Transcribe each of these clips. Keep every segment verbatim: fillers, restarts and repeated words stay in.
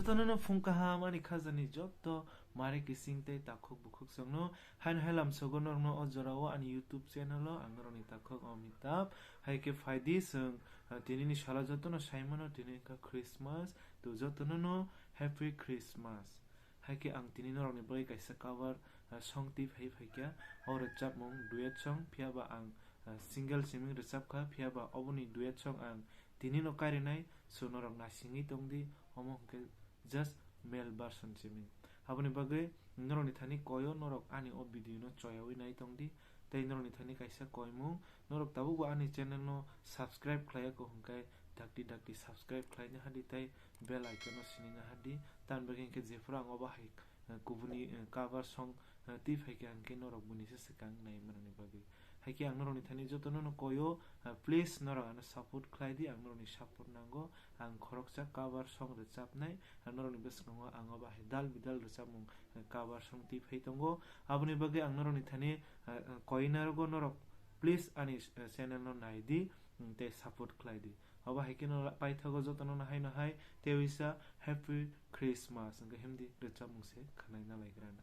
Jotono no phung kaham ani khajani joto mari kising tei takhuk bukhuk songno. Haino hai lamsogo norokno o jorao ani YouTube channel o ang norokni takhuk Amitabh. Hai khe phaidi chwng, ah, tinini salo jotono saimano, tini wngkha Christmas, to jotono no Happy Christmas. Hai khe ang tini norokni bagwi kaisa cover, ah, song twi phai phaikha. O rwchapmung duet song, phiya ba ang, ah, single siming rwchapkha, phiya ba oboni duet song ang tini no kairinai, so norok naisingwi tongdi, omo hwnkhe just male version siming. Aboni bagwi norokni thani koyo norok ani o video no choyawi nai tongdi, tei norokni thani kaisa koimung, norok tabukbo ani channel no subscribe khlaiya kho hwnkhe dakti dakti subscribe khlaina hadi tei bell icon no sinina hadi, tamni bagwi hwnkhe jephuru ang obo hai, eh, kubuni, eh, cover song, eh, twi phaikha hwnkhe norok buini se swkang nai manani bagwi. Hai khe ang norokni thani jotono no koyo, ah, please norok ano support khlai di, ang norokni support nango, ang khoroksa cover song rwchapnai, ah, norokni bwskango ang obo hai dal bidal rwchapmung, ah, cover song twi phai tongo. Aboni bagwi ang norokni thani, ah, ah, koi narogo, norok please ani, ah, channel no nai di, mm, tei support khlai di. Obo hai khe no paithago jotono no hai no hai, tei wisa Happy Christmas hwnkhe himdi rwchapmung se khwnaina lai grana.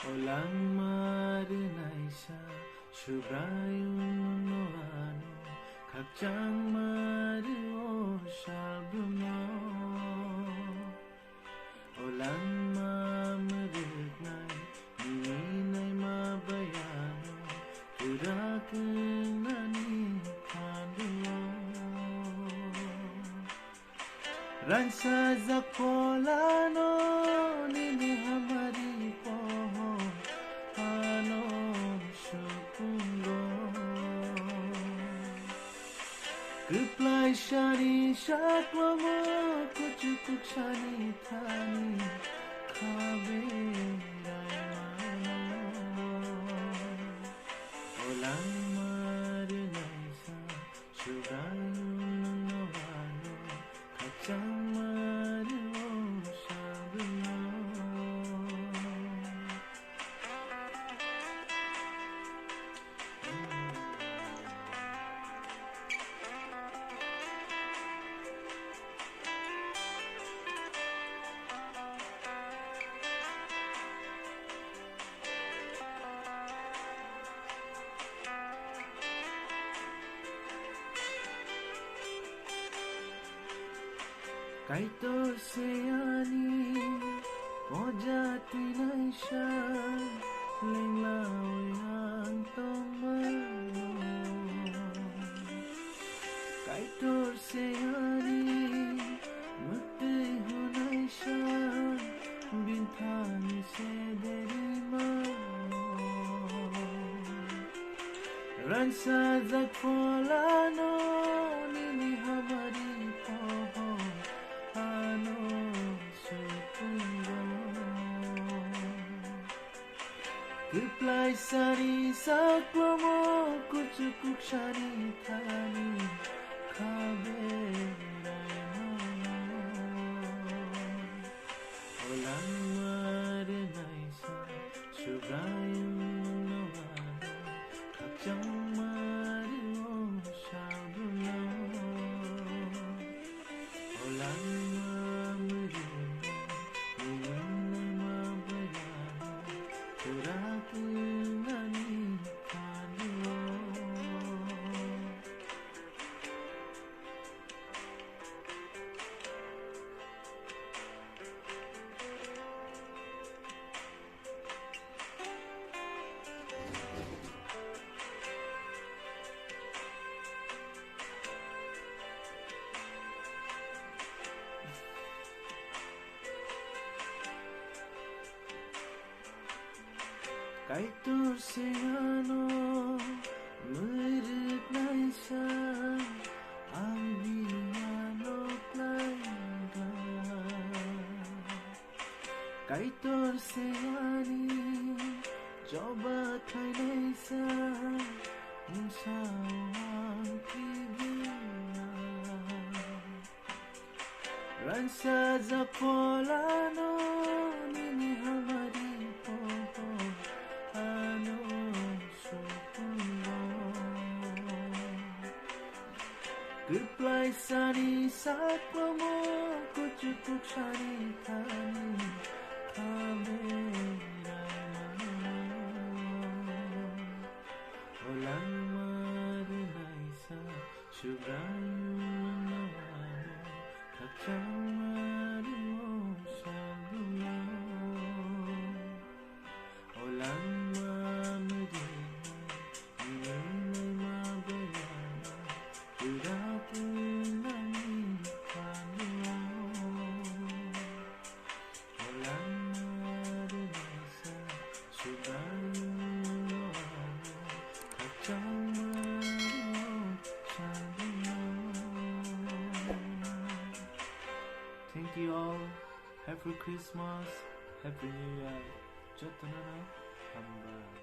O langma rwnaisa Subraiyungno ano khakchangma rw-o salbrumno. O langma mwrwknai nini naima bai ano kwrak wngnani phan rw-o. Rangsajak pholano nini hamari poho ano sukungo. Kwplai sani saklamo kuchuk kuksani thani khabe raimano. O langma rwnaisa Subraiyung nwngno ano khakchangma rw-o salbrumno. Kaitor se ani poja twinaisa lenglawi ang tongmano. Kaitor se ani mwtwi hunaisa binthani se derima. Rangsajak pholano nini hamari poho ano sukungo. Kwplai sari saklomo kuchuk kuksari thani khabe raimano. O langma rwnaisa Subraiyung no ano khakchangma rw-o salbrumno. O langma mwrwino nini naima bai ano kwrak wngnani phan rw-o. Kaitor se ano mwrwknaisa ang bini ano khlaikha. Kaitor se ani choba khlainaisa Ansa japolano nini hamari popo ano sukungo. Kwplai sani saklomo kuchuk sani thani khabe raimano. Olangma rwnaisa Subraiyung nono khakchangma rwo salbumno. Olangma mwrwino nini naima belano pura pura nani phanuo. Olangma rwnaisa Subraiyung nono khakchangma rwo salbumno. Thank you all. Happy Christmas, Happy New Year. Jotono hambai.